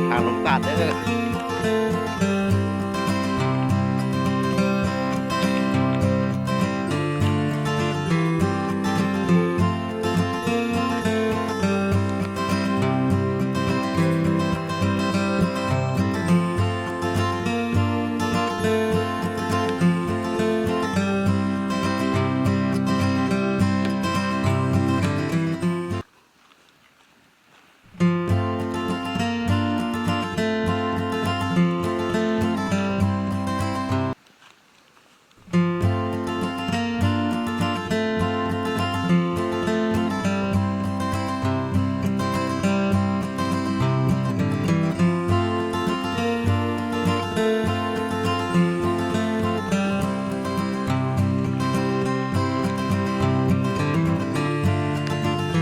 ທາງລົງຕາດເດີ.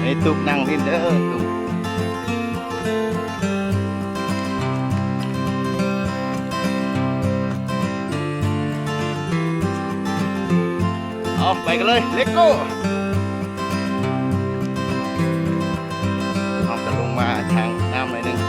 ໃຫ້ຕຸກນັ່ງຫຼິ້ນເດີຕຸກ. ເອົາ ໄປກັນເລີຍ ເລັດໂກ! ເຮົາກະລົງມາທາງນ້ຳໜ້ອຍໜຶ່ງ.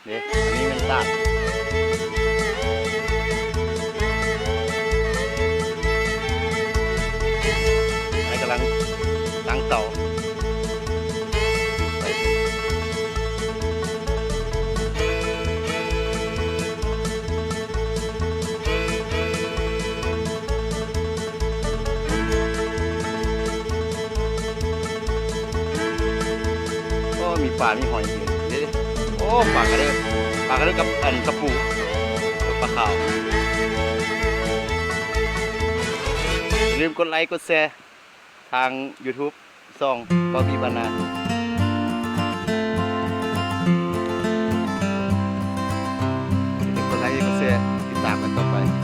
ເດ້ ອັນນີ້ແມ່ນຕາດ ອັນນີ້ກຳລັງຕັ້ງເຕົາ. ໂອ້ ມີປາມີຫອຍອີກເດ້. ໂອ້ ປາກະເດີ ປາກະເດີກັບອັນກະປູ ປາຂາວ. ຢ່າລືມກົດໄລກົດແຊ ທາງຢູທູບ ຊ່ອງ ບາວບີ ບ້ານນາ. ຢ່າລືມກົດໄລກົດແຊ ຕິດຕາມກັນຕໍ່ໄປ.